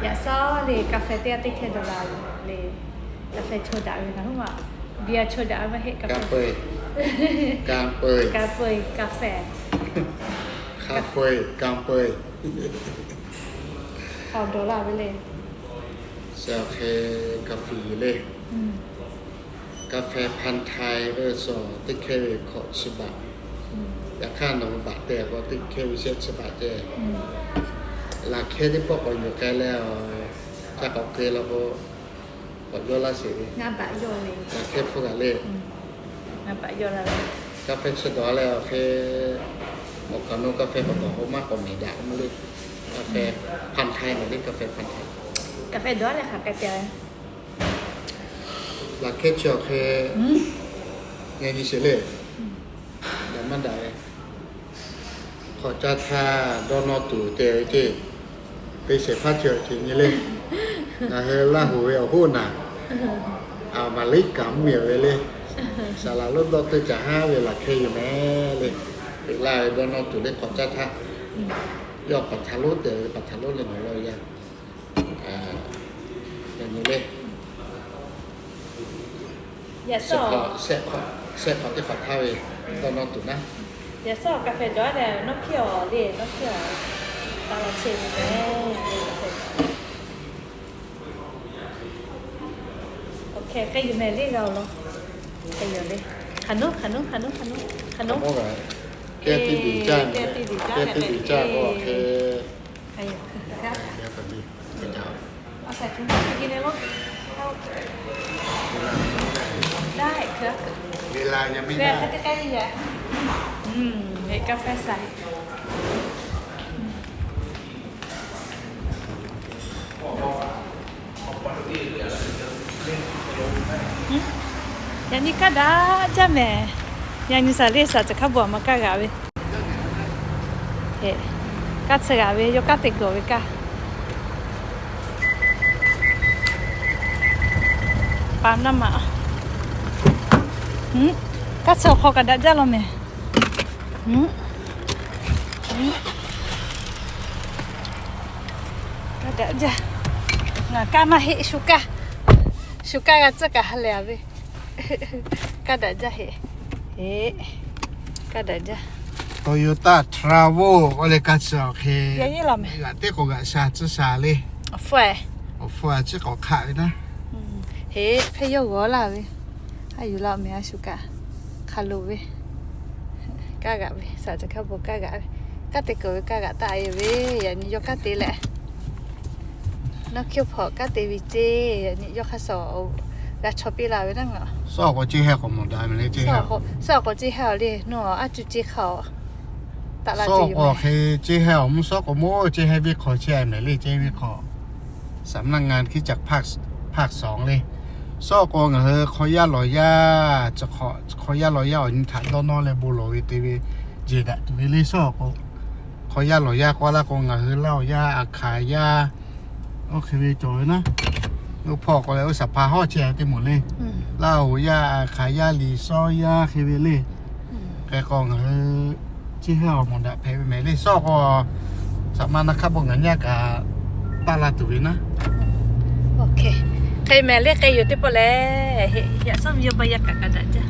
Yaꞈ sawˉ le, กาแฟ teˇ g'aˇ teˇ hkehˇ dawˬ la le. กาแฟ chaw daꞈ ve naˬ huˉ ma. Beer chaw daꞈ ve maˇ heˆ, กาแฟ กาแฟ กาแฟ Awˬ dawˬ la ve le. Suh hk'e กาแฟ le. กาแฟ พันธุ์ไทย ve suh teˇ hkehˇ ve hkawꞈ chi baꞈ. Yaꞈ hk'aˇ nawˬ hui baꞈ te k'o teˇ hkehˇ ve shehˆ chi baꞈ ceh. Laꞈ hkehˇ teˇ pawˆ k'awꞈ yuˬ k'ai leh, ca k'awꞈ keu la k'o, k'awꞈ yawˇ laˇ sheˍ ve. Laꞈ hkehˇ hpfuhˇ g'aꞈ le. กาแฟ chi dawˬ leh awˬ hk'e, awˬ kaˍ nawˬ กาแฟ k'awꞈ dawˬ k'o maˇ k'awꞈ mehˍ daꞈ maˇ le. กาแฟ พันธุ์ไทย maˇ le, กาแฟ พันธุ์ไทย. กาแฟ dawˬ leh hk'aˬ hk'e te. Laꞈ hkehˇ chi awˬ hk'e, nyi nyi sheˍ le. Daꞈ maˇ daꞈ ve. Hk'awꞈ caˇ htaˇ dawˇ nawˇ tuˬ te ve ceˇ. Te shehˍ hpaˇ ceh awˬ ceh nyi le. Ngaˬ hui Laˇ huˍ ve awˬ hoˉ naˍ, Aˍmeˍriˆkaˍ mvuhˇmiˬ ve le. Saˍ laˍ lonˉ dawˇ teˇ caˬ haˉ ve laꞈ hkehˇ yoˬ mehˍ le. Te laˇ ve dawˇ nawˇ tuˬ le hk'awꞈ caˇ htaˇ. Yawˇ paˍ htaꞈ lonˉ te ve, paˍ htaꞈ lonˉ le nawˬ la yaˇ. Yaꞈ nyi le. Yaꞈ sawˉ, shehˆ hk'awꞈ teˇ hk'awꞈ htaˇ ve dawˇ nawˇ tuˬ naˉ. Yaꞈ sawˉ กาแฟ dawˬ leh nawˇ hkiˇ awˬ le, nawˇ hkiˇ awˬ taˍ la chehˇ ve. Awˬ hk'e hk'e yuˬ mehˍ le g'a awˬ lawn. Hk'e yuˬ le. Hk'aˬ noˉ, hk'aˬ noˉ, hk'aˬ noˉ, hk'aˬ noˉ, hk'aˬ noˉ. Teˇ tiˉ biˬ caˇ, teˇ tiˉ biˬ caˇ k'o hk'e. เอาใส่ถุงไปกินในรถ ได้ เวลายังไม่ได้ เวลาเขาจะใกล้แล้ว อืม เดี๋ยวกาแฟใส่ Yaꞈ nyi kaˇ daꞈ jaˇ mehˍ. Yaꞈ nyi saˍ le saˍ ca hkaˇ bon a ma kaˇ g'aꞈ ve. Kaˇ tsuhˇ g'aꞈ ve, yawˇ kaˇ te kuiˬ ve kaˇ. Pa naˇ ma. Kaˇ tsuhˇ awˬ hk'aw kaꞈ daꞈ jaˇ law mehˍ. Kaˇ daꞈ jaˇ. Ngaˬ kaˇ maˇ heˆ, shu kaˇ. Shu kaˇ g'a tcuhˉ kaꞈ ha lehˬ a ve. Kaˇ daꞈ jaˇ heˆ. Kaˇ daꞈ jaˇ. Toyota Traverse k'oˆ leh kaˇ tsuhˇ awˬ hk'e, g'aꞈ teˇ k'o g'aꞈ sha tcuhˉ sha le. Awˬ hpfuhˇ, awˬ hpfuhˇ a ciˉ k'awꞈ hk'aˆ ve naˉ. Heˆ, hpehˇ yawˇ g'awˬ laˇ ve. A yuˬ la mehˍ a shu kaꞈ. Hk'a loˍ ve. Kaˇ g'aꞈ ve, saˍ ca hkaˇ bon kaˇ g'aꞈ ve. Kaˇ te kuiˬ ve kaˇ g'aꞈ taˆ e ve, yaꞈ nyi yawˇ kaˇ te leh. Nawˇ hkiˇ hpawꞈ kaˇ te ve ceˇ, yaꞈ nyi yawˇ hk'aˇ suh g'a chaw piˇ la ve naˉ. Suhˉ k'o ceˇ hehˇ k'awꞈ mawˬ daꞈ mehˍ le ceˇ. Suhˉ k'o ceˇ hehˇ awˬ le, nawˬ a cuˇ ceˇ hk'a awˬ. Suhˉ k'o hk'e ceˇ hehˇ awˬ mvuhˇ suhˉ k'o maˇ ceˇ hehˇ ve hk'awꞈ ceˇ mehˍ le ceˇ ve hk'awꞈ. สำนักงานคริสตจักรภาค ภาคสอง le. Suhˉ k'o ngaˬ hui hk'aw yaˇ lawˬ yaˇ, hk'aw yaˇ lawˬ yaˇ awˬ nyi htaꞈ dawˇ nawˇ leh bon lawˬ ve te ve jeˬ daꞈ tuˬ ve le suhˉ k'o. Hk'aw yaˇ lawˬ yaˇ k'oˆ laˇ k'o ngaˬ hui Laˇ huˍ yaˇ, Aˍhkaˍ yaˇ, oˇ hk'e ve cawˬ ve naˉ. Oˇ hpawˇ k'o leh oˇ shaˍ hpaˇ hawˉ chehˇ teˇ moˍ le. Laˇ huˍ yaˇ, Aˍhkaˍ yaˇ, Liˍsaw yaˇ hk'e ve le. Hk'e k'o ngaˬ hui ceˇ hehˇ awˬ mawˬ daꞈ hpehꞈ ve mehˍ le suhˉ k'o, saˍ ma naˇ hk'aˇ bon ngaˬ nyaˇ kaꞈ taˆ la tuˬ ve naˉ. Hk'e mehˍ le hk'e yoˬ teˇ pawˆ lehˬ, yaꞈ sawˉ ve yawˇ ba yaˇ kaꞈ kaꞈ daꞈ jaˇ.